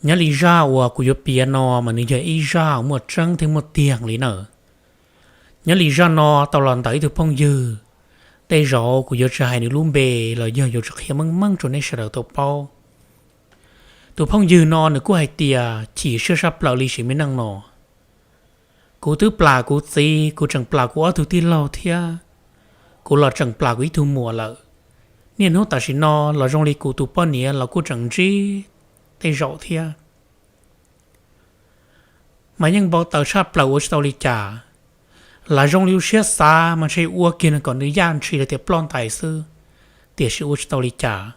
Nyob li zaj uas kuv yuav piav no mas nws yog ib zaj uas muaj tseeb thiab muaj tiag li na. Nyob li zaj no tau los ntawm ib tug phooj ywg, tej zaum kuv yuav tsis hais nws lub npe los yog yuav tsis qhia meej meej rau nej sawv daws tau paub. Tus phooj ywg no nws kuj hais tias chim siab saj plaws li sim me neej no. Kuv twb plam kuv txiv, kuv tseem plam kuv ob tug tij laug thiab kuv los tseem plam kuv ib tug muam lawm. Niaj hnub tam sim no los zoo li kuv tus poj niam los kuj tseem ntsib tej zaum thiab. Mas yeej npau taws tshaj plaws ua tsis tau li cas. Lam zoo li lub siab xav mas ntshe ua kiag nws kom nws yaj ntshis los tias ploj ntais xwb, tiam sis ua tsis tau li cas.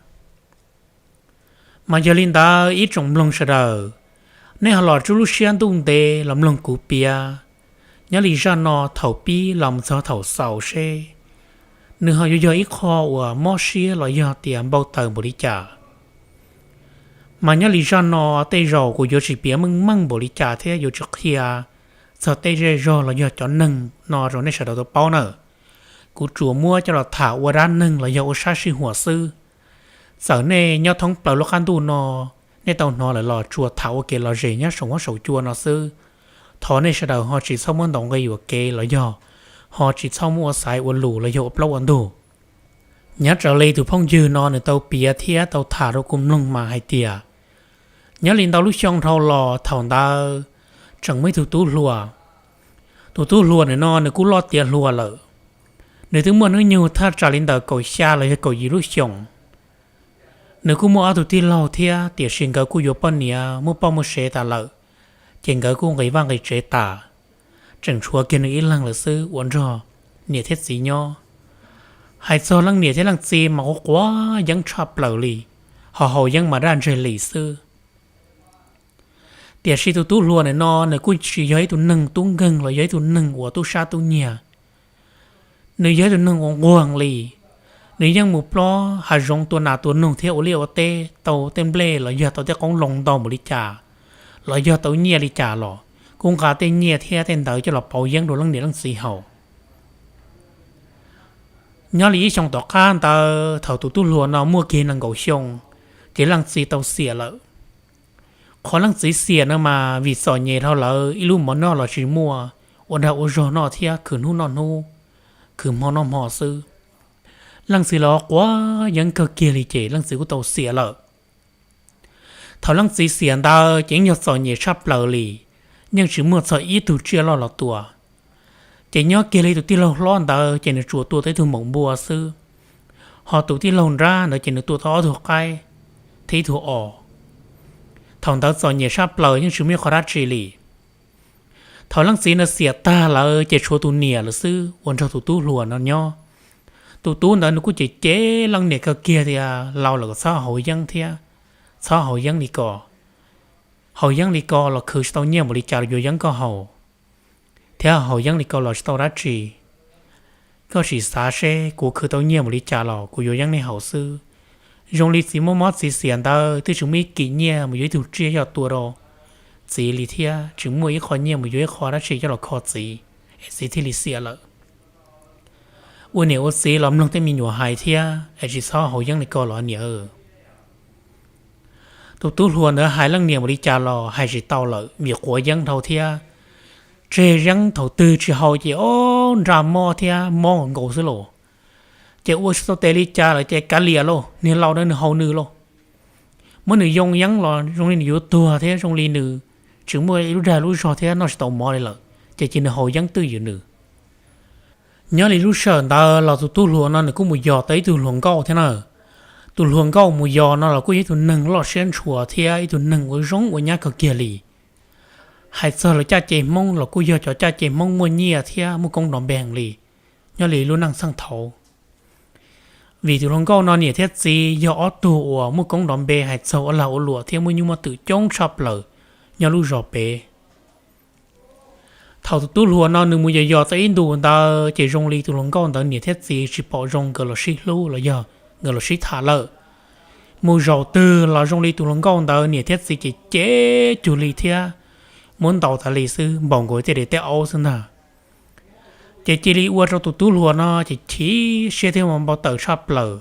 Mas yog li ntawd ib tsoom mloog sawv daws, nej ho los rub lub siab ntuj ntev los mloog kuv piav nyob li zaj no thaum pib los mus txog thaum xaus seb nws ho yuav yog ib qho uas mob siab los yog tias npau taws npaum li cas. Mas nyob li zaj no tej zaum kuv yuav tsis piav meej meej npaum li cas thiab yuav tsis qhia txog tej zej zog los yog cov neeg no rau nej sawv daws tau paub na. Kuv tsuas muab coj los tham ua dab neeg los yog ua sab sij huam xwb. Txawm nej nyob thoob plaws lub qab ntuj no, nej tau hnov lawm los tsuas tham ua kev lom zem nyob saum huab saum cua no xwb. Thov nej sawv daws ho tsis txhob muab ntaus nqi yuam kev los yog ho tsis txhob muab ua xaiv ua lus los yog ua plaub ua ntug. Nyob raws li tus phooj ywg no nws tau piav thiab tau tham rau kuv mloog mas hais tias, nyob li ntau lub xyoo dhau los thaum ntawd tseem muaj ib tug tub hluas. Tus tub hluas ntawm no nws kuj loj tiav hluas lawm. Nws twb muaj hnub nyoog thaj tsam li ntawm kaum xya los yog kaum yim lub xyoos. Nws kuj muaj ob tug tij laug thiab tiam sis nkawd kuj yuav poj niam muaj poj muaj sev tas lawm, ces nkawd kuj nqis vaj nqis tsev tas, tseem tshuav kiag nws ib leeg lawm xwb uas nrog niam thiab txiv nyob. Hais txog leej niam thiab leej txiv mas quav quav yeeb tshaj plaws li, ho haus yeeb mas daj ntseg li xwb. Tiam sis tus tub hluas ntawm no nws kuj tsis yog ib tug neeg tub nkeeg los yog ib tug neeg uas tub sab tub nyiag. Nws yog ib tug neeg uas nquag li. Nws yeej mus plob hav zoov tua nas tua noog thiab ua liaj ua teb tau tej nplej los yog tau tej qoob loo ntau npaum li cas, los yog tau nyiaj li cas los kuj nqa tej nyiaj thiab tej ntawd coj los pauv yeeb rau leej niam leej txiv haus. Nyob li ib xyoo tom qab ntawd thaum tus tub hluas no muaj kiag nees nkaum xyoo, ces leej txiv tau xiam lawm. Qhov leej txiv xiam no mas vim txom nyem dhau lawv ib lub mov noj los tsis muaj, ua dag ua zog noj thiab khwv hnub noj hnub, khwv hmo noj hmo xwb. Leej txiv los quav yeeb kawg kiag li ces leej txiv kuj tau xiam lawm. Thaum leej txiv xiam ntawd ces yeej yog txom nyem tshaj plaws li, yeej tsis muaj txog ib tug tsiaj loj los tua. Ces nyob kiag li tus tij laug hlob ntawd ces nws tsuas tua tau ib tug maum npua xwb, ho tus tij laug nrab ntawd ces nws tua tau ob tug qaib thiab ib tug os. Thaum ntawd txom nyem tshaj plaws yeej tsis muaj ib qho dab tsi li. Thaum leej txiv no xiam tag lawm ces tshuav tus niam lawm xwb uas nrog tus tub hluas no nyob. Tus tub ntawd nws kuj cem cem leej niam kawg kiag tias laus lawm kom txhob haus yeeb thiab, txhob haus yeeb li ko. Haus yeeb li ko los khwv tsis tau nyiaj npaum li cas los yuav yeeb koj haus, thiab haus yeeb li ko los tsis tau dab tsi. Koj sim xav seb kuv khwv tau nyiaj npaum li cas los kuv yuav yeeb nej haus xwb. Zoo li txiv muaj mob txiv xiam ntawd twb tsis muaj ib kim nyiaj mus yuav ib tug tsiaj coj tua rau txiv li thiab tsis muaj ib qho nyiaj mus yuav ib qho dab tsi coj los kho txiv, es txiv thiaj li xiam lawm. Ua niam ua txiv los mloog tej me nyuam hais thiab es tsis txhob haus yeeb li ko los niam. Tus tub hluas ntawd hais leej niam npaum li cas los hais tsis tau lawm vim quav yeeb dhau thiab. Tseg yeeb thaum twg tsis haus ces ob nra mob thiab mob nkaus xwb los. Ces ua tsis tau tes li cas lawm ces kav liam lauj, niag laus ntawd nws haus nws lauj. Muab nws yoo yeeb los zoo li nws yuav tuag thiab zoo li nws tsis muaj ib lub dag lub zog thiab noj tsis tau mov li lawm, ces cia nws haus yeeb twj ywm nws. Nyob li lub sij hawm ntawd los tus tub hluas no nws kuj mus yos tau ib tug hluas nkauj thiab na. Tus hluas nkauj mus yos no los kuj yog ib tug neeg loj siab ntshua thiab ib tug neeg ua zoo ua nyab kawg kiag li. Hais txog lawv caj ces Hmoob los kuj yog cov caj ces Hmoob muaj nyiaj thiab muaj koob nrov npe heev li, nyob li lub neej txheej thaud. Vim tus hluas nkauj no niam thiab txiv yog ob tug uas muaj koob nrov npe hais txog ua lag ua luam thiab muaj nyuj muaj twm coob tshaj plaws nyob lub zos pem. Thaum tus tub hluas no nws mus yos yos tau ib ntus ntawd ces zoo li tus hluas nkauj ntawd niam thiab txiv tsis pom zoo nkawd los sib hlub los yog nkawd los sib tham lawm. Mus zaum twg los zoo li tus hluas nkauj ntawd niam thiab txiv ces cem cug li thiab muab ntaus tas li xwb, npaum nkaus tej daim tej aub xwb ntag. Ces cia li ua rau tus tub hluas no ces chim siab thiab npau taws tshaj plaws.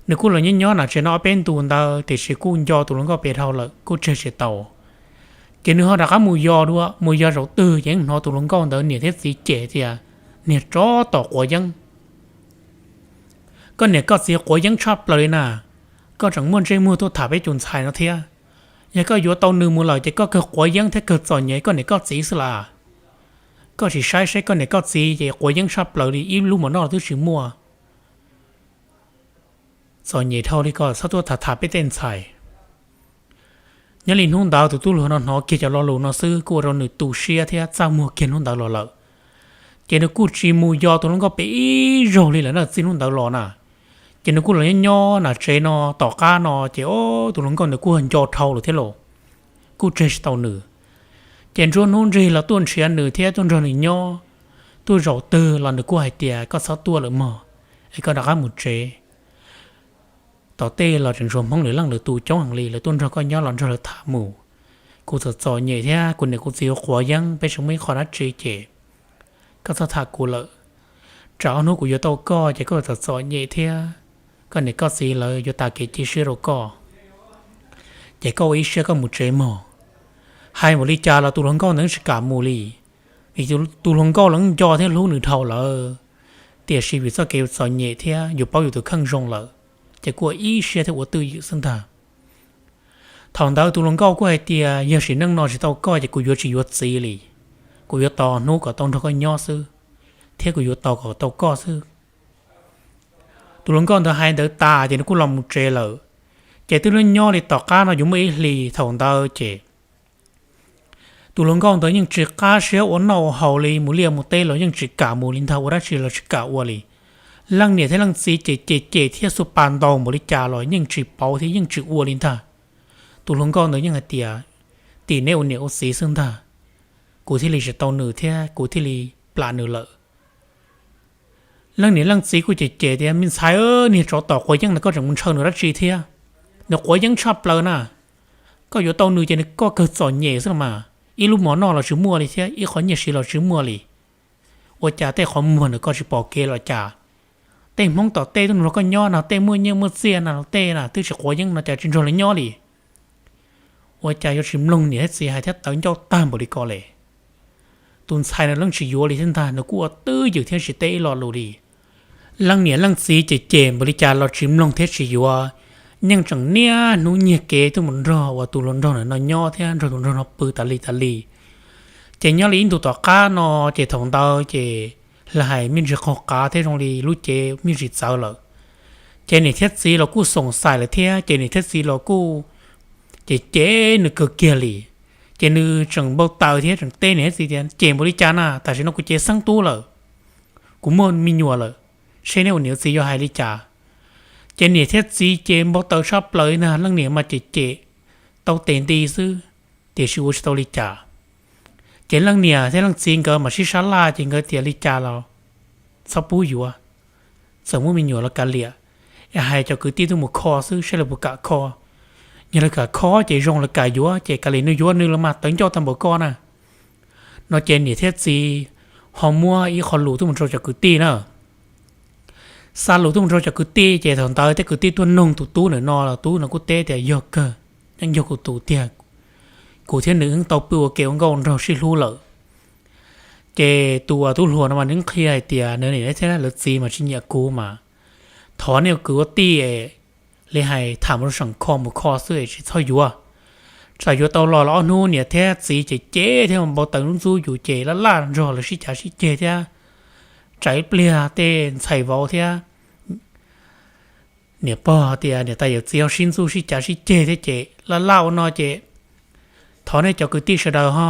Nws kuj los nyob nyob na tsev no ob peb ntu ntawd tiam sis kuj nco tus hluas nkauj pem dhau lawm kuj tseg tsis tau. Ces nws ho rov qab mus yos dua, mus yos zaum twg ces yeej hnov tus hluas nkauj ntawd niam thiab txiv cem tias, niag tsov tom quav yeeb, koj niam koj txiv quav yeeb tshaj plaws li na, koj tseem muaj ntsej muag tuaj tham peb cov ntxhais no thiab. Yog koj yuav tau nws mus lawm ces koj kawg quav yeeb thiab kawg txom nyem koj niam koj txiv xwb las. Koj tsis saib saib koj niam koj txiv ces quav yeeb tshaj plaws li, ib lub mov noj twb tsis muaj. Txom nyem dhau li ko txhob tuaj tham tham peb tej ntxhais. Nyob li hnub ntawd tus tub hluas no hnov kiag cov lo lus no xwb kuj ua rau nws tu siab thiab txaj muag kiag hnub ntawd los lawm. Ces nws kuj tsis mus yos tus hluas nkauj pem ib zaug li lawm na txij hnub ntawd los na. Ces nws kuj los nyob nyob na tsev no tom qab no ces tus hluas nkauj ntawd kuj nco dhau lawm thiab los kuj tseg tsis tau nws. Ces nruab hnub nrig los tuaj nrhiav nws thiab tuaj nrog nws nyob, tuaj zaum twg los nws kuj hais tias koj txhob tuaj lawm mog, es koj rov qab mus tsev. Tom tej los tseem ntsuag Hmoob lwm leej lwm tus coob heev li, lawv tuaj nrog koj nyob los nrog lawv tham mus. Kuv txom txom nyem thiab kuv niam kuv txiv ua quav yeeb, peb tsis muaj ib qho dab tsi ces koj txhob tham kuv lawm. Tsam ob hnub kuv yuav tau koj ces koj txom txom nyem thiab koj niam koj txiv lawv yuav tas kev cia siab rau koj. Ces koj ua ib siab koj mus tsev mog. Hais npaum li cas los tus hluas nkauj ntawd tsis kam mus li, vim tus hluas nkauj los nco thiab hlub nws dhau lawm, tiam sis vim txoj kev yus txom nyem thiab yus paub yus tus kheej zoo lawm, ces kuj ua ib siab thiab ua twj ywm xwb ntag. Thaum ntawd tus hluas nkauj kuj hais tias yog sim neej no tsis tau koj ces kuv yuav tsis yuav txiv li, kuv yuav tos hnub kom tau nrog koj nyob xwb, thiab kuv yuav tos kom tau koj xwb. Tus hluas nkauj ntawd hais ntawd tas ces nws kuj los mus tsev lawm. Ces twb nyob nyob li tom qab no yuav muaj ib hlis thaum ntawd ces tus hluas nkauj ntawd yeej tsis qab siab ua noj ua haus li, mus liaj mus teb los yeej tsis kam mus li ntag, ua dab tsi los tsis kam ua li. Leej niam thiab leej txiv ces cem cem thiab xuas pas ntaus npaum li cas los yeej tsis pauv thiab yeej tsis ua li ntag. Tus hluas nkauj ntawd yeej hais tias, tim neb ua niam ua txiv xwb ntag, kuv thiaj li tsis tau nws thiab kuv thiaj li plam nws lawm. Leej niam leej txiv kuj cem cem tias, me ntxhais, niag tsov tom quav yeeb ntawd koj tseem mus ntshaw nws dab tsi thiab? Nws quav yeeb tshaj plaws na. Koj yuav tau nws ces nws koj kawg txom nyem xwb los mas, ib lub mov noj los tsis muaj li thiab ib qho nyiaj siv los tsis muaj li. Ua cas tej qhov muag ntawm koj tsis pom kev los cas? Tej Hmoob tom tej tuaj nrog koj nyob no tej muaj nyiaj muaj txiaj no los tej na twb tsis quav yeeb no cas tsis nrog lawv nyob li? Ua cas yuav tsis mloog niam thiab txiv hais thiab tawv ncauj tag npaum li ko li? Tus ntxhais no leej tsis yuav li thiab ntag, nws kuj ua twj ywm thiab tsis teb ib lo lus li. Leej niam leej txiv cem cem npaum li cas los tsis mloog thiab tsis yuav, yeej tseem niaj hnub nyiag kev tuaj mus nrog uas tus hluas nraug ntawm no nyob thiab nrog tus nraug no pw tas li tas li. Ces nyob li ib ntus tom qab no, ces thaum ntawd ces lawv hais me ntsis qaug qav thiab zoo li lub cev me ntsis txawv lawm. Ces niam thiab txiv los kuj xoom xais lawm thiab ces niam thiab txiv los kuj cem cem nws kawg kiag li. Ces nws tseem npau taws thiab tseem teb niam thiab txiv tias, cem npaum li cas na, tam sim no kuv cev xeeb tub lawm, kuv muaj me nyuam lawm, seb neb ua niam ua txiv yuav hais li cas? Ces niam thiab txiv ces npau taws tshaj plaws li ntag, leej niam mas cem cem tau tes nti xwb, tiam sis ua tsis tau li cas. Ces leej niam thiab leej txiv nkawd mam sib sab laj ces nkawd tias li cas los txhob pub yuav, txawm muaj me nyuam los kav liam, es hais cov kwv tij tuaj mus kho xwb saib lawv puas kam kho. Yog lawv kam kho ces zoo, lawv kam yuav ces kav liam, nws yuav nws los mas tawv ncauj tag npaum ko na. No ces niam thiab txiv ho muab ib qho lus tuaj mus rau cov kwv tij na. Xa lus tuaj mus rau cov kwv tij ces thaum ntawd tej kwv tij tuaj noog tus tub ntawm no los tub no kuj teb tias yog kawg, yeej yog kuv tus tiag, kuv thiab nws wb tau pw ua ke ua nkauj nraug sib hlub lawm. Ces tus uas tub hluas no mas nws qhia hais tias nws niam thiab lawv txiv mas tsis nyiam kuv mas thov nej ua kwv ua tij li hais tham mus rau saum kho mus kho xwb es tsis txhob yuav. Tsam yuav tau los los ob hnub niam thiab txiv ces cem thiab npau taws ntxub yus ces laj laj nrog lawv sib cav sib ceg thiab tsam ib pliag tej ntxhais vauv thiab niam pog tias niam tais yawm txiv ho sib ntxub sib cav sib ceg thiab ces laj laj ua no ces thov nej cov kwv tij sawv daws ho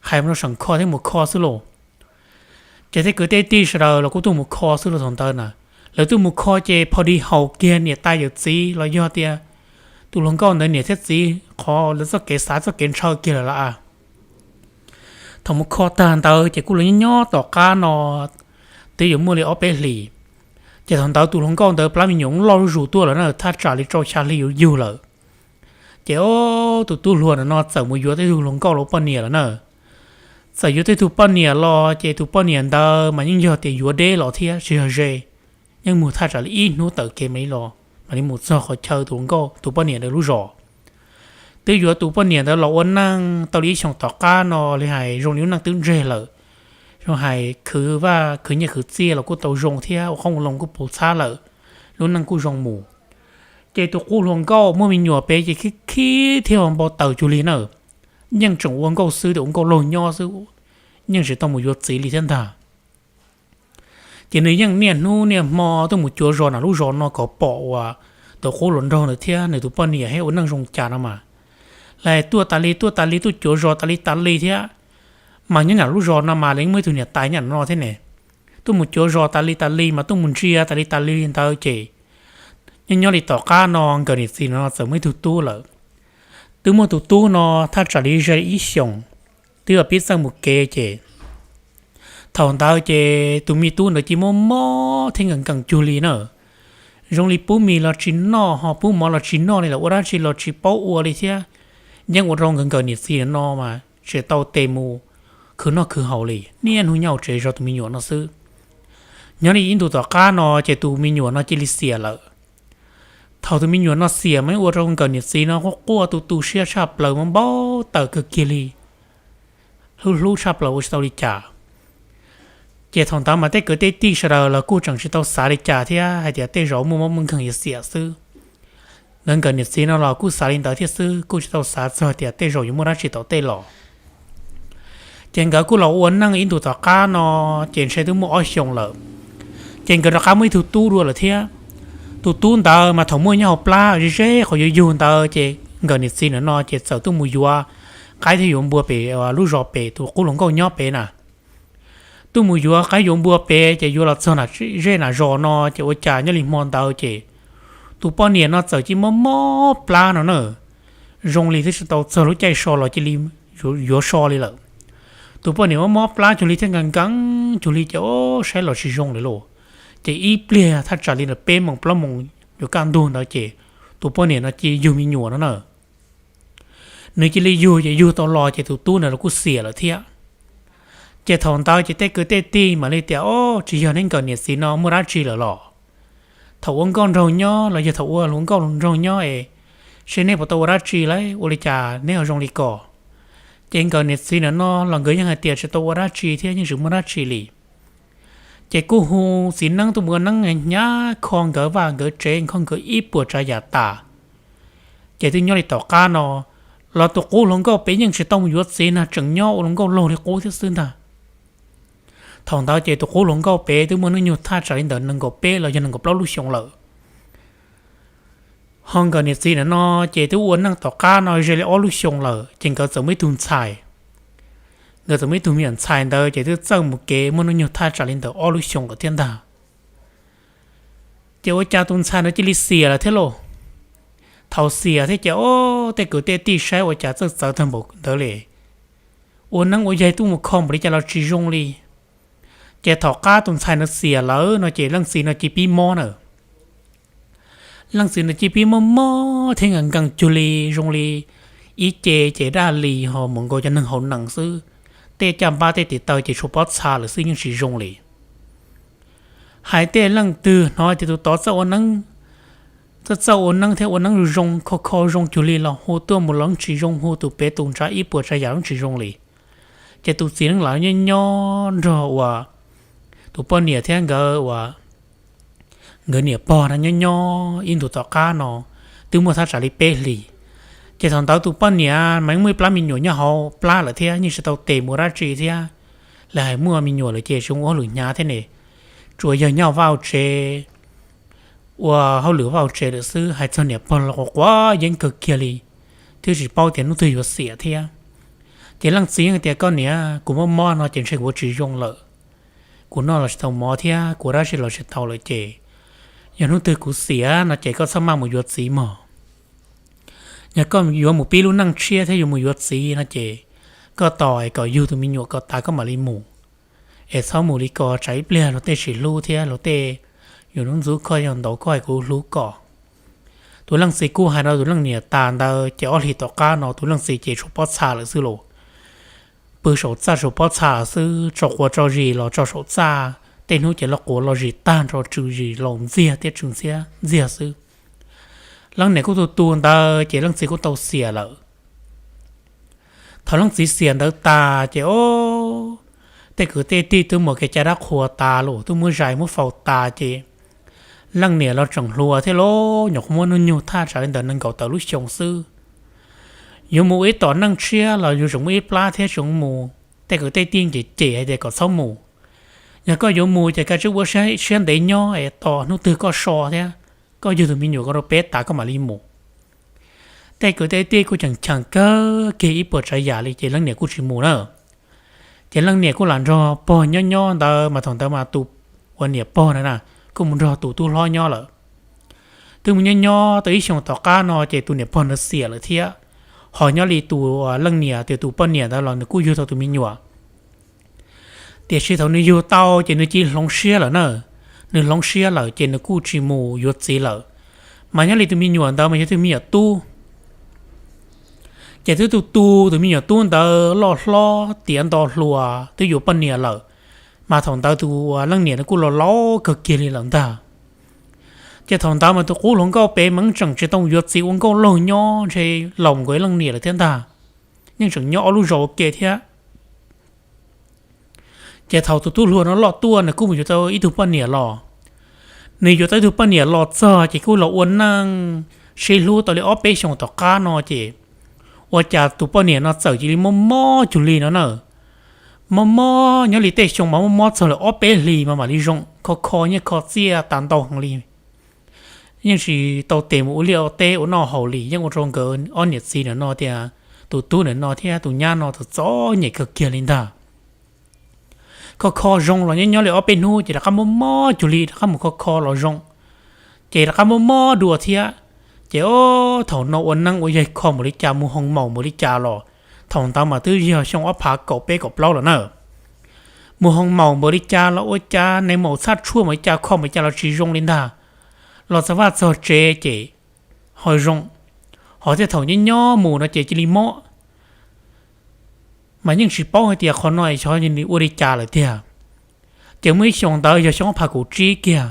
hais mus rau saum kho thiab mus kho xwb lauj. Ces tej kwv tej tij sawv daws los kuj tuaj mus kho xwb lauj thaum ntawd na. Lawv tuaj mus kho ces pho di haum kiag niam tais yawm txiv los yog tias tus hluas nkauj ntawd niam thiab txiv qhov lawv txoj kev xav txoj kev ntshaw kiag lawm lauj. Thaum mus kho tag ntawd ces kuj los nyob nyob tom qab no twb yuav muaj li ob peb hlis. Ces thaum ntawd tus hluas nkauj ntawd plab me nyuam loj zuj zus tuaj lawm na, thaj tsam li rau xya hli yuav yug lawm. Ces tus tub hluas no txawm mus yuav tej tug hluas nkauj los poj niam lawm na. Txawm yuav tej tug poj niam los ces tus poj niam ntawd mas yeej yog tias yuav deb los thiab tsis yog ze, yeej mus thaj tsam li ib hnub tawm kev mam li los. mam li mus txog qhov chaw tus hluas nkauj tus poj niam ntawd lub zos. Twb yuav tus poj niam ntawd los ua neej tau li ib xyoos tom qab no li hais zoo li lub neej twb ntseg lawm, zoo hais khwv vaj khwv nyiaj khwv txiaj los kuj tau zoo thiab ua qoob ua loo kuj puv txhab lawm, lub neej kuj zoo mus. Ces tus qub hluas nkauj muaj me nyuam pem ces khib khib thiab npau taws cuag li na, yeej tseem ua nkauj xwb, ua nkauj laug nyob xwb, yeej tsis tau mus yuav txiv li thiab ntag. Ces nws yeej niaj hnub niaj hmo tuaj mus cuav zos nram lub zos no kom pom uas tus qub hluas nraug ntawd thiab nws tus poj niam thiab ua neej zoo cas no mas, lawv tuaj tas li tuaj tas li tuaj cuav zos tas li tas li thiab. Mas nyob nram lub zos no mas lawv muaj ib tug niam tais nyob no thiab ne, tuaj mus cuav zos tas li tas li mas tuaj mus ntsia tas li tas li ntawd ces nyob nyob li tom qab no nkawm niam txiv no txawm muaj ib tug tub lawm. Twb muaj tus tub no thaj tsam li ze ib xyoos, twb yog pib txawj mus kev ces thaum ntawd ces tus me tub ntawd cia li mob mob thiab nkees nkees cuag li na. Zoo li pub mis los tsis noj ho pub mov los tsis noj li los ua dab tsi los tsis paub ua li thiab. Yeej ua rau nkawm nkawm niam txiv no mas tsis tau tes mus khwv noj khwv haus li, niaj hnub nyob hauv tsev zov tus me nyuam no xwb. Nyob li ib ntus tom qab no ces tus me nyuam no cia li xiam lawm. Thaum tus me nyuam no xiam mas ua rau nkawm niam txiv no quaj quaj tu tu siab tshaj plaws, mob npau taws kawg kiag li, hlub hlub tshaj plaws ua tsis tau li cas. Ces thaum ntawd mas tej kwv tej tij sawv daws los kuj tseem tsis tau xav li cas thiab hais tias tej zaum muaj mob muaj nkeeg yuav xiam xwb. Nkawd nkawm niam txiv no los kuj xav li ntawd thiab xwb, kuj tsis tau xav txog tias tej zaum yuav muaj dab tsi tom tej los. Ces nkawd kuj los ua neej ib ntus tom qab no ces ntshe twb muaj ob xyoos lawm. Ces nkawd rov qab muaj ib tug tub dua lawm thiab. Tus tub ntawd mas thaum muaj nyob hauv plab ze ze qhov yuav yug ntawd ces nkawm niam txiv ntawm no ces txawm tuaj mus yuav qaib thiab yuav npua pem lub zos pem tus qub hluas nkauj nyob pem na. Tuaj mus yuav qaib yuav npua pem ces yuav los txog zej zos no ces ua cas nyob li hmo ntawd ces tus poj niam no txawm cia li mob mob plab no na, zoo li twb tsis tau txog lub caij so los cia li yuav so li lawm. Tus poj niam mob mob plab cuag li thiab nkees nkees cuag li ces o saib los tsis zoo li lauj. Ces ib pliag thaj tsam li ntawm peb moos plaub moos yuav kaj ntug ntawd ces tus poj niam no cia li yug me nyuam no na. Nws cia li yug ces yug tau los ces tus tub ntawd los kuj xiam lawm thiab. Ces thaum ntawd ces tej kwv tej tij mam li tias, o, tsis yog neb nkawm niam txiv no muaj dab tsi lawm los? Thaum ua nkauj nraug nyob los yog thaum ua hluas nkauj hluas nraug nyob es, seb neb puas tau ua dab tsi lawm ua li cas neb ho zoo li ko? Ces nkawm niam txiv ntawm no los nkawd yeej hais tias tsis tau ua dab tsi thiab yeej tsis muaj dab tsi li. Ces kuj hu txiv neeb tuaj mus ua neeb hnyav kho nkawd vaj nkawd tsev, kho nkawd ib puas tsav yam tas. Ces twb nyob li tom qab no los tus qub hluas nkauj pem yeej tsis tau mus yuav txiv na, tseem nyob ua hluas nkauj laug li qub thiab xwb ntag. Thaum ntawd ces tus qub hluas nkauj pem twb muaj hnub nyoog thaj tsam li ntawm nees nkaum peb los yog nees nkaum plaub lub xyoos lawm. Ho nkawm niam txiv ntawm no ces twb ua neej tom qab no ze li ob lub xyoos lawm ces nkawd txawm muaj ib tug ntxhais. Nkawd txawm muaj ib tug me nyuam ntxhais ntawd ces twb txawj mus kev muaj hnub nyoog thaj tsam li ntawm ob lub xyoos lawm thiab ntag. Ces ua cas tus ntxhais ntawd cia li xiam lawm thiab lauj. Thaum xiam thiab ces o, tej kwv tej tij saib ua cas txawj txawv tag npaum ntawd li. Ua neeb ua yaig tuaj mus kho npaum li cas los tsis zoo li. Ces thaum qab tus ntxhais ntawd xiam lawm no ces leej txiv no cia li pib mob na. Leej txiv ntawd cia li pib mob mob thiab nkees nkees cuag li zoo li ib ce ces daj li ho mus nkaus cov neeg hauv nees xwb. Tej caj npab tej tiv taw ces tshuav pob txha lawm xwb yeej tsis zoo li. Hais tej leej twg hnov tias tus tod txawj ua neeb, txawj txawj ua neeb thiab ua neeb zoo zoo kho kho zoo cuag li los hu tuaj mus los tsis zoo, hu tus pem tus ntsa ib puas tsav yam los tsis zoo li. Ces tus txiv neeb lawv nyob nyob nrog uas tus poj niam thiab nkawd uas nkawd niam pog no nyob nyob ib ntus tom qab no twb muaj thaj tsam li peb hlis. Ces thaum ntawd tus poj niam mas yeej muaj ib plab me nyuam nyob hauv plab lawm thiab yeej tsis tau tes mus dab tsi thiab. Lawv hais muaj me nyuam lawm ces tsis zoo ua hauj lwm hnyav thiab ne, tsuas yog nyob vaj tsev, ua hauj lwm vaj tsev lawm xwb. Hais txog niam pog los quav quav yeeb kawg kiag li, twb tsis paub tias hnub twg yuav xiam thiab. Ces leej txiv yeej tias, koj niam, kuv mob mob no ces ntshe kuv ua tsis zoo lawm. Kuv noj los tsis tau mov thiab kuv ua dab tsi los tsis tau lawm ces yog hnub twg kuv xiam no ces koj txhob maj mus yuav txiv mog. Yog koj yuav mus pib lub neej tshiab thiab yuav mus yuav txiv no ces koj tos es kom yug tus me nyuam kom tas koj mam li mus. Es txhob mus li ko tsam ib pliag luag tej tsis hlub thiab luag tej yuav ntxub ntxub koj, yog ntawd koj es kuv hlub koj. Tus leej txiv kuj hais rau tus leej niam tas ntawd ces ob hlis tom qab no tus leej txiv ces tshuav pob txha lawm xwb lauj. Pw saum txaj saum pob txha xwb, tso quav tso zis los tso saum txaj, tej hnub ces los quav los zis tag nrho tsw zis laus ntxiag thiab tsw ntxiab ntxiag xwb. leej niam kuj tu tu ntawd ces leej txiv kuj tau xiam lawm. Thaum leej txiv xiam ntawd tas ces o, tej kwv tej tij twb mus kev cai dab qhuas tas los twb muab zais muab faus tas ces leej niam los tseem hluas thiab lauj, nyuam qhuav muaj hnub nyoog thaj tsam li ntawm nees nkaum tawm lub xyoo xwb. Yuav mus ib tom neej tshiab los yuav tseem muaj ib plab thiab tseem mus. Tej kwv tej tij ces cem hais tias kom txhob mus, yog koj yuav mus ces kav tsij ua siab ntev nyob es tos hnub twg koj so thiab koj yug tus me nyuam ko rau peb tas koj mam li mus. Tej kwv tej tij kuj cheem cheem kawg kiag ib puas tsav yam li ces leej niam kuj tsis mus na. Ces leej niam kuj lam nrog pog nyob nyob ntawd mas thaum ntawd mas tus uas niam pog na kuj mus nrog tus tub hlob nyob lawm. Twb mus nyob nyob tau ib xyoos tom qab no ces tus niam pog ntawd xiam lawm thiab, ho nyob li tus leej niam tias tus poj niam ntawd los nws kuj yug tau tus me nyuam. Tiam sis thaum nws yug tau ces nws cia li hloov siab lawm na. Nws hloov siab lawm ces nws kuj tsis mus yuav txiv lawm, mas nyob li tus me nyuam ntawd mas yog tus me nyuam tub. Ces twb tu tu tus me nyuam tub ntawd loj hlob tiav nto hluas twb yuav poj niam lawm, mas thaum ntawd tus leej niam nws kuj los laus kawg kiag li lawm ntag. Ces thaum ntawd mas tus qub hluas nkauj pem mas yeej tseem tsis tau yuav txiv ua nkauj laug nyob ntshe laus nkaus leej niam lawm thiab ntag, yeej tseem nyob ob lub zos ua ke thiab. Ces thaum tus tub hluas no loj tuaj nws kuj mus yuav tau ib tug poj niam los. Nws yuav tau ib tug poj niam los txog ces kuj los ua neej sib hlub tau li ob peb xyoos tom qab no ces ua cas tus poj niam no txawm cia li mob mob cuag li no na. Mob mob nyob li tej xyoo mas mob mob txog lawm ob peb hlis mas mam li zoo, kho kho nyiaj kho txiaj tas ntau heev li. Yeej tsis tau tes mus ua liaj ua teb ua noj haus li, yeej ua rau nkawd ob niam txiv ntawm no tias tus tub ntawm no thiab tus nyab no txom txom nyem kawg kiag li ntag. Kho kho zoo los nyob nyob li ob peb hnub ces rov qab mob mob cuag li, rov qab mus kho kho los zoo, ces rov qab mob mob dua thiab. Ces o, thaum no ua neeb ua yaig kho npaum li cas, mus hoo maum npaum li cas los, thaum ntawd mas twb yog xyoo ob phav kaum peb kaum plaub lawm na. Mus hoo maum npaum li cas los ua cas, nees maum txhaj tshuaj npaum li cas, kho npaum li cas los tsis zoo li ntag. Los txog vaj txog tsev ces ho zoo, ho thiaj thaum nyob nyob mus no ces cia li mob. Mas yeej tsis paub hais tias qhov no xyov nws ua li cas lawm tiag. Ces muaj ib xyoos ntawd yog xyoo ob phav kaum tsib kiag.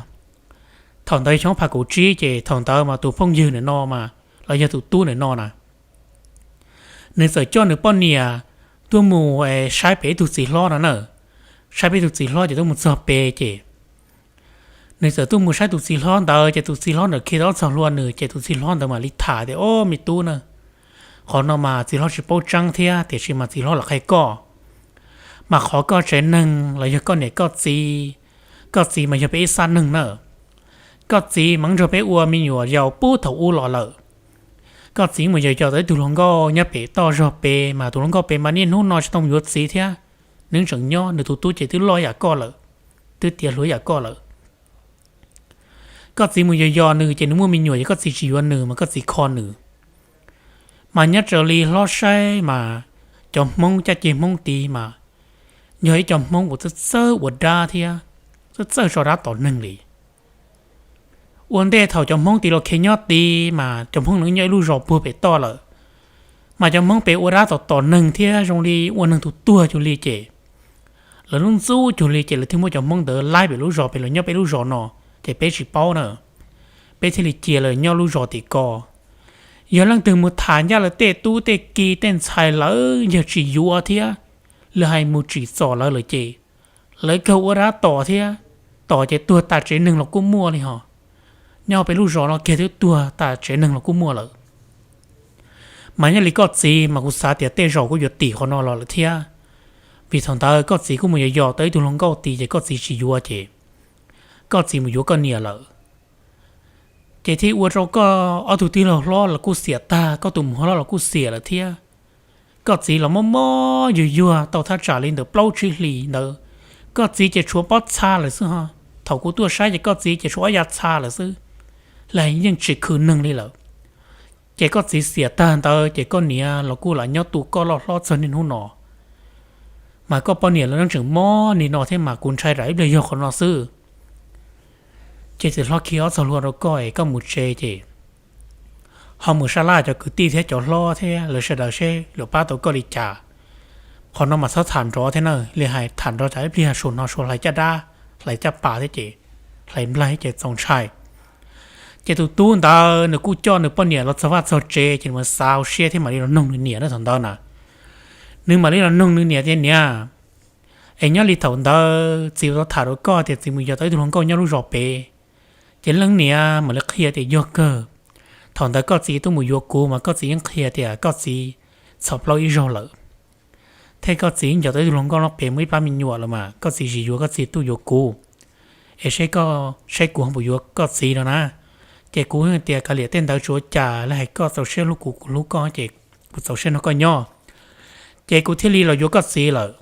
Thaum ntawd xyoo ob phav kaum tsib ces thaum ntawd mas tus phooj ywg ntawm no mas, los yog tus tub ntawm no na, nws txawm coj nws poj niam tuaj mus saib pem ib tug txiv hlob no na. Saib pem ib tug txiv hlob ces tuaj mus txog pem ces nws txawm tuaj mus saib tus txiv hlob ntawd ces tus txiv hlob ntawd khi tau ob txog hlua nws ces tus txiv hlob ntawd mam li tham tias, Ob, me tub na, qhov no mas txiv hlob tsis paub tseeb thiab tiam sis mas txiv hlob los qhia koj, mas qhov koj tsev neeg los yog koj niam koj txiv, koj txiv mas yog peb ib xab neeg na. Koj txiv mas nrog peb ua me nyuam yaus puag thaum ub los lawm. Koj txiv mus yos yos tau ib tug hluas nkauj nyob pem toj zog pem mas tus hluas nkauj pem mas niaj hnub no tsis tau mus yuav txiv thiab. Nws tseem nyob, nws tus tub ces twb loj yam koj lawm, twb tiav hluas yam koj lawm. Koj txiv mus yos yos nws ces nws muaj me nyuam ces koj txiv tsis yuav nws mas koj txiv kho nws. Mas nyob raws li hlob saib mas cov Hmoob caj ces Hmoob tid mas yog ib co Hmoob uas txawj txawj ua dab thiab txawj txawj tso dab tom neeg li. Ua ntej thaum cov Hmoob tid los khiav nyob tid mas cov Hmoob nws nyob ib lub zos puag pem toj lawm. Mas cov Hmoob pem ua dab tom tom neeg thiab zoo li ua neeg tus tuag cuag li ces lawv lub ntxub cuag li ces lawv thiaj muab cov Hmoob ntawd laib pem lub zos pem los nyob peb lub zos no, ces peb tsis paub na. Peb thiaj li cia lawv nyob lub zos tim ko. Yog leej twg mus tham ncaj lawv tej tub tej ki tej ntxhais lawv yog tsis yuav thiab, lawv hais mus tsim txom lawv lawm ces lawv kawg ua dab tom thiab, tom ces tuag tas tsev neeg los kuj muaj li hos. Nyob peb lub zos no kiag twb tuag tas tsev neeg los kuj muaj lawm. Mas nyob li koj txiv mas kuv xav tias tej zaum kuj yuav tim qhov no los lawm thiab, vim thaum ntawd koj txiv kuj mus yos yos tau ib tug hluas nkauj tid ces koj txiv tsis yuav ces koj txiv mus yuav koj niam lawm. Ces thiaj ua rau koj ob tug tij laug hlob los kuj xiam tag, koj tus muam hlob los kuj xiam lawm thiab. Koj txiv los mob mob yuag yuag tau thaj tsam li ntawm plaub tsib hlis ntawd, koj txiv ces tshuav pob txha lawm xwb ho. Thaum kuv tuaj saib ces koj txiv ces tshuav ob yav txha lawm xwb, lawv yeej tsis khwv neeg li lawm. Ces koj txiv xiam tag ntawd ces koj niam los kuj lam nyob tu koj loj hlob txog niaj hnub no. Mas koj poj niam los yeej tseem mob li no thiab mas kuv ntshai tsam ib pliag yog qhov no xwb. Ces txiv hlob khi ob txog hlua rau koj es koj mus tsev ces ho mus sab laj cov kwv tij thiab cov hlob thiab lawv sawv daws seb lawv pab tau koj li cas. Qhov no mas txhob tham nrov thiab na, li hais tham nrov tsam ib pliag suas no suas hlais caj dab, hlais caj pas thiab ces hlais nplaig ces txaus ntshai. Ces tus tub ntawd nws kuj coj nws poj niam los txog vaj txog tsev, ces nws mam xav hauv siab thiab mam li los noog nws niam na thaum ntawd na. Nws mam li los noog nws niam tias, Niam, es nyob li thaum ntawd txiv ua tau tham rau koj tias txiv mus yos tau ib tug hluas nkauj nyob lub zos pem, ces leej niam mam li qhia tias yog kawg. Thaum ntawd koj txiv tuaj mus yuav kuv mas koj txiv yeej qhia tias koj txiv txhaum plaub ib zaug lawm, thiab koj txiv nco tau ib tug hluas nkauj nyob pem muaj ib plab me nyuam lawm mas koj txiv tsis yuav, koj txiv tuaj yuav kuv, es saib koj, saib kuv ho puas yuav koj txiv no na. Ces kuv hais tias kav liam tej ntawd tsis ua cas, li hais koj txaus siab hlub kuv, kuv hlub koj, ces kuv txaus siab nrog koj nyob, ces kuv thiaj li los yuav koj txiv lawm.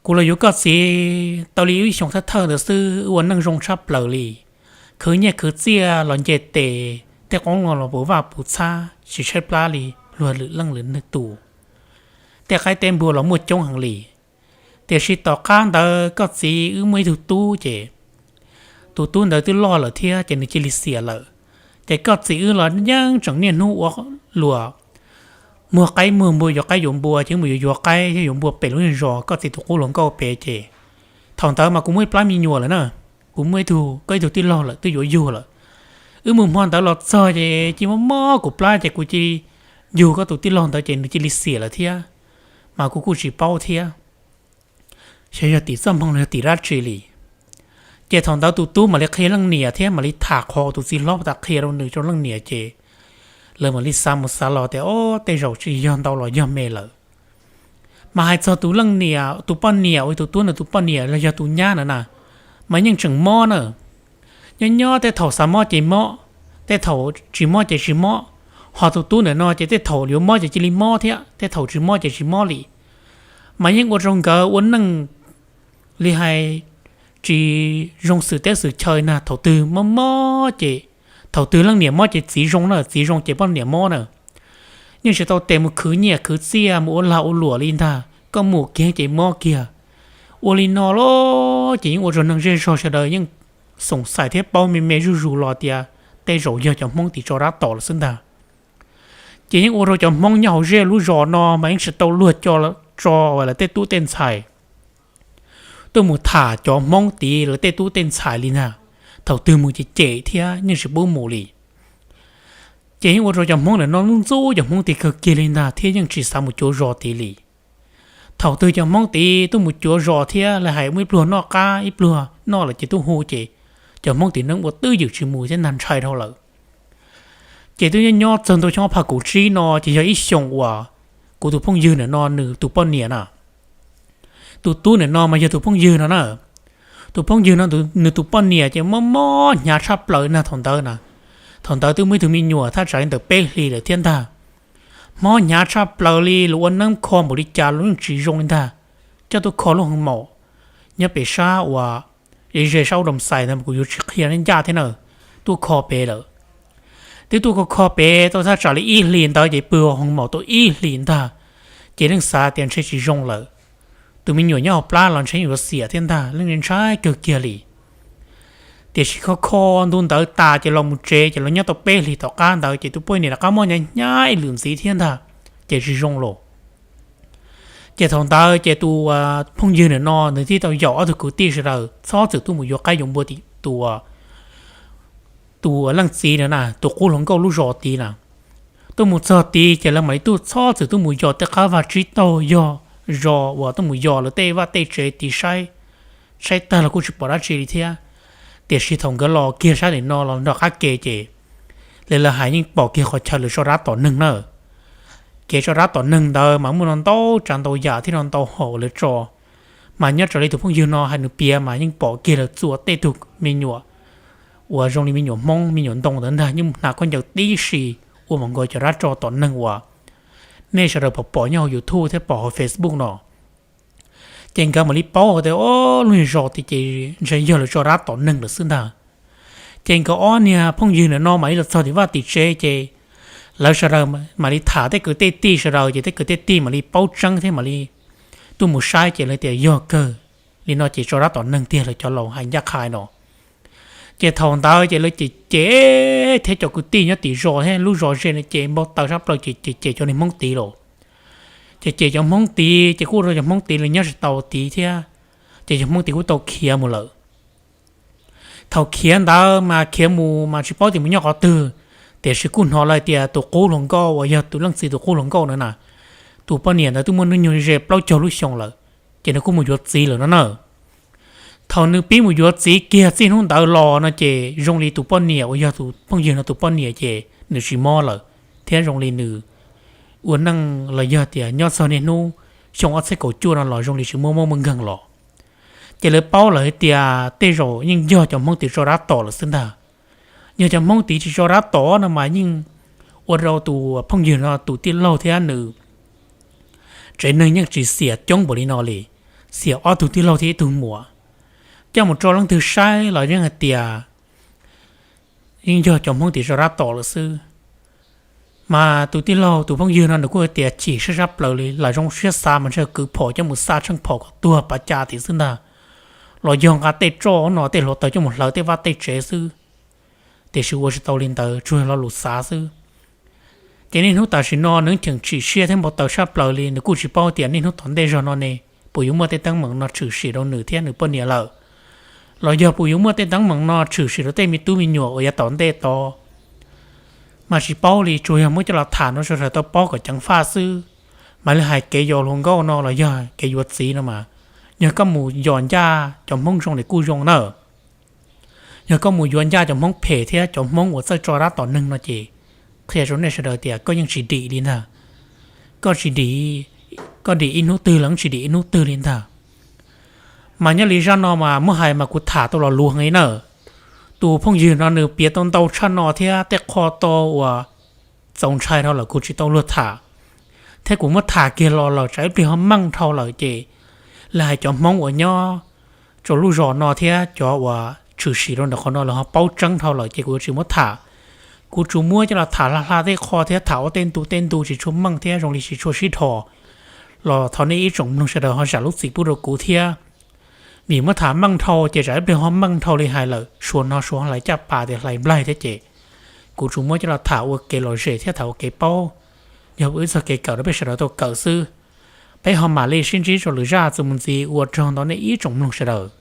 Kuv los yuav koj txiv tau li ib xyoos thawj thawj ntawd xwb, wb ua neej zoo tshaj plaws li, khwv nyiaj khwv txiaj los nce tes, tej qoob loo los puv vaj puv txhab tsis tshaib plab li luag lwm leej lwm tus, tej qaib tej npua los muaj coob heev li. Tiam sis tom qab ntawd koj txiv wb muaj ib tug tub ces tus tub ntawd twb loj lawm thiab ces nws cia li xiam lawm. Ces koj txiv wb los yeej tseem niaj hnub ua luam muag qaib muag npua, yuav qaib yuav npua, ces wb mus yuav yuav qaib thiab yuav npua pem lub zos koj txiv tus qub hluas nkauj pem ces thaum ntawd mas kuv muaj ib plab me nyuam lawm na, kuv muaj ib tug, koj ib tug tij laug lawm twb yuav yug lawm. Wb mus hmo ntawd los txog ces cia li mob mob kuv plab ces kuv cia li yug koj tus tij laug ntawd ces nws cia li xiam lawm thiab, mas kuv kuj tsis paub thiab xyov yog tim txoj hmoo los yog tim dab tsi li. Ces thaum ntawd tus tub mam li qhia leej niam thiab mam li tham qhov tus txiv hlob tas qhia rau nws rau leej niam ces lawv mam li xav mus xav los tias, Ob, tej zaum tsis yog ntau los yog me lawm. Mas hais txog tus leej niam, tus poj niam uas tus tub ntawd tus poj niam los yog tus nyab ntawd na, mas yeej tseem mob na. Nyob nyob tej thaum xav mob ces mob, tej thaum tsis mob ces tsis mob. Ho tus tub ntawm no ces tej thaum yuav mob ces cia li mob thiab, tej thaum tsis mob ces tsis mob li. Mas yeej ua rau nkawd ua neej li hais tsis zoo xwm teb xwm chaw na, thaum twg mob mob ces, thaum twg leej niam mob ces txiv zoo na, txiv zoo ces poj niam mob na. Yeej tsis tau tes mus khwv nyiaj khwv txiaj mus ua lag ua luam li ntag, koj mus kiag ces mob kiag. Ua li no los ces yeej ua rau neeg zej zog sawv daws yeej xoom xais thiab paub me me zuj zus los tias tej zaum yog cov Hmoob tim tso dab tom lawm xwb ntag. Ces yeej ua rau cov Hmoob nyob hauv zej lub zos no mas yeej tsis tau luag co tso uas lawv tej tub tej ntxhais tuaj mus tham cov Hmoob tid lawv tej tub tej ntxhais li ntag. Thaum twg mus ces cem thiab yeej tsis pub mus li. Ces yeej ua rau cov Hmoob ntawm no ntxub ntxub cov Hmoob tid kawg kiag li ntag thiab yeej tsis xav mus cuav zos tid li. Thaum twg cov Hmoob tid tuaj mus cuav zos thiab lawv hais muaj ib pluag noj qab ib pluag noj lawm ces tuaj hu ces cov Hmoob tim neeb ua twj ywm tsis mus thiab ntag, ntshai dhau lawm. Ces twb nyob nyob txog ntua xyoo ob phav kaum tsib no ces yog ib xyoos uas kuv tus phooj ywg ntawm no nws tus poj niam na, tus tub ntawm no mas yog tus phooj ywg no na. Tus phooj ywg no nws tus poj niam ces mob mob hnyav tshaj plaws na thaum ntawd na. Thaum ntawd twb muaj ib tug me nyuam thaj tsam li ntawm peb hlis lawm thiab ntag. Mob hnyav tshaj plaws li, luag ua neeb kho npaum li cas los yeej tsis zoo li ntag. Coj tuaj kho lub hoo maum nyob pem sab uas ze sab ub doo xais ntag, kuv yuav tsis qhia ncaj thiab na, tuaj kho pem lawm. Twb tuaj kho kho pem tau thaj tsam li ib hlis ntawd ces pw hoo maum tau ib hlis ntag, ces leej xav tias ntshe tsis zoo lawm. Tus me nyuam nyob hauv plab los ntshe yuav xiam thiab ntag, leej ntshai kawg kiag li. Tiam sis kho kho ntu ntawd tas ces los mus tsev ces los nyob tau peb hlis tom qab ntawd ces tus poj niam rov qab mob hnyav hnyav ib lwm ntxiv thiab ntag, ces tsis zoo los. Ces thaum ntawd ces tus phooj ywg ntawm no nws thiaj tau yaum ob tug kwv tij sawv daws txhob txwm tuaj mus yuav qaib yuav npua tim tus, tus leej txiv na, tus qub hluas nkauj lub zos tid na. Tuaj mus txog tid ces lawv mam li tuaj txhob txwm tuaj mus yos tej qab vaj tsib taug yog zos uas tuaj mus yos lawv tej vaj tej tsev tid saib, saib tag los kuj tsis pom dab tsi li thiab. Tiam sis thaum nkawd los kiag sab tim no los nrog qab ke ces lawv, lawv hais yeej pom kiag qhov chaw lawv tso dab tom neeg na. Kev tso dab tom neeg ntawd mas muaj no ntau tsav ntau yam thiab no ntau hom lawv tso. Mas nyob raws li tus phooj ywg no hais nws piav mas yeej pom kiag lawv txua tej tug me nyuam uas zoo li me nyuam Hmoob me nyuam ntoo ntawd ntag, yeej hnav khaub ncaws tib si ua mam nkaus cov dab tso tom neeg uas nej sawv daws pom pom nyob hauv YouTube thiab pom hauv Facebook no. Ces nkawd mam li paub tias, Ob, lub niag zos tid ces ntshe yog lawv tso dab tom neeg lawm xwb ntag. Ces nkawd ob niag phooj ywg ntawm no mam li los txog tim vaj tim tsev ces lawv sawv daws mam li tham tej kwv tej tij sawv daws ces tej kwv tej tij mam li paub tseeb thiab mam li tuaj mus saib ces lawv tias yog kawg li no ces tso dab tom neeg tiag, lawv cov laus hais ncaj qha no. Ces thaum ntawd ces lawv cem cem thiab cov kwv tij nyob tim zos thiab lub zos ze no ces npau taws sab plaws ces cem cem cov niag Hmoob tid los. Ces cem cov Hmoob tid ces kuj ua rau cov Hmoob tid lawv nyob tsis tau tid thiab, ces cov Hmoob tid kuj tau khiav mus lawm. Thaum khiav ntawd mas khiav mus mas tsis paub tias mus nyob qhov twg, tiam sis kuj hnov lawv tias tus qub hluas nkauj uas yog tus leej txiv tus qub hluas nkauj na, tus poj niam ntawd twb muaj hnub nyoog ze plaub caug lub xyoo lawm, ces nws kuj mus yuav txiv lawm no na. Thaum nws pib mus yuav txiv kiag txij hnub ntawd los no ces zoo li tus poj niam uas yog tus phooj ywg no tus poj niam ces nws tsis mob lawm, thiab zoo li nws ua neej los yog tias nyob txog niaj hnub xyoo ob txhiab kaum cuaj no los zoo li tsis muaj mob muaj nkeeg los. Ces lawv paub lawm hais tias tej zaum yeej yog cov Hmoob tid tso dab tom lawm xwb ntag. Yog cov Hmoob tid tsis tso dab tom no mas yeej ua rau tus phooj ywg no tus tij laug thiab nws tsev neeg yeej tsis xiam coob npaum li no li, xiam ob tug tij laug thiab ib tug muam. Coj mus tso leej twg saib los yeej hais tias yeej yog cov Hmoob tid tso dab tom lawm xwb. Mas tus tij laug tus phooj ywg no nws kuj hais tias chim siab sab plaws li, lam zoo siab xav mas ntshe kwv phom coj mus xa tsheej phom kom tuag pav ca tim xwb ntag, los yog nqa tej roj no tej hluav taws coj mus hlawv tej vaj tej tsev xwb. Tiam sis ua tsis tau li ntawd, tsuas yog lo lus xav xwb. Ces niaj hnub tam sim no nws cheem chim siab thiab npau taws sab plaws li, nws kuj tsis paub tias niaj hnub tom ntej zog no ne puas yuav muaj tej teeb meem no tshwm sim rau nws thiab nws poj niam lawm, los yog puas yuav muaj tej teeb meem no tshwm sim rau tej me tub me nyuam uas yav tom ntej tod. Mas tsis paub li, tsuas yog muab coj los tham no sawv daws tau paub kom ceev faj xwb. Mas li hais kev yos hluas nkauj no los yog kev yuav txiv no mas, yog koj mus yos ncaj cov Hmoob zoo li kuj zoo na. Yog koj mus yuav ncaj cov Hmoob phem thiab cov Hmoob uas txawj tso dab tom neeg no ces qhia rau nej sawv daws tias koj yeej tsis dim li ntag. Koj tsis dim, koj dim ib hnub twg los tsis dim ib hnub twg li ntag. Mas nyob li zaj no mas muab hais mas kuv tham tau los luv heev li na. Tus phooj ywg no nws piav tau ntau tshaj no thiab tej qho tau uas txaus ntshai dhau lawm kuv tsis tau luag tham, thiab kuv muab tham kiag los lawm tsam ib pliag ho meej dhau lawm ces li hais cov Hmoob uas nyob rau lub zos no thiab cov uas tshwm sim rau ntawm qhov no lawv ho paub tseeb dhau lawm ces kuv yuav tsis muab tham. Kuv tsuas muab coj los tham hla hla tej qho thiab tham ua tej ntu tej ntu tsis tshua meej thiab zoo li tsis tshua sib dhos los thov nej ib tsoom mloog sawv daws ho zam lub txim pub rau kuv thiab. Vim muab tham meej dhau ces tsam ib pliag ho meej dhau li hais lawm, suav no suav hlais caj pas tias hlais nplaig thiab ces kuv tsuas muab coj los tham ua kev lom zem thiab tham ua kev paub, yog ua ib txoj kev kawm rau peb sawv daws tau kawm xwb. Peb ho mam li sib ntsib rau lwm zaj txuas mus ntxiv, ua tsaug ntau nej ib tsoom mloog sawv daws.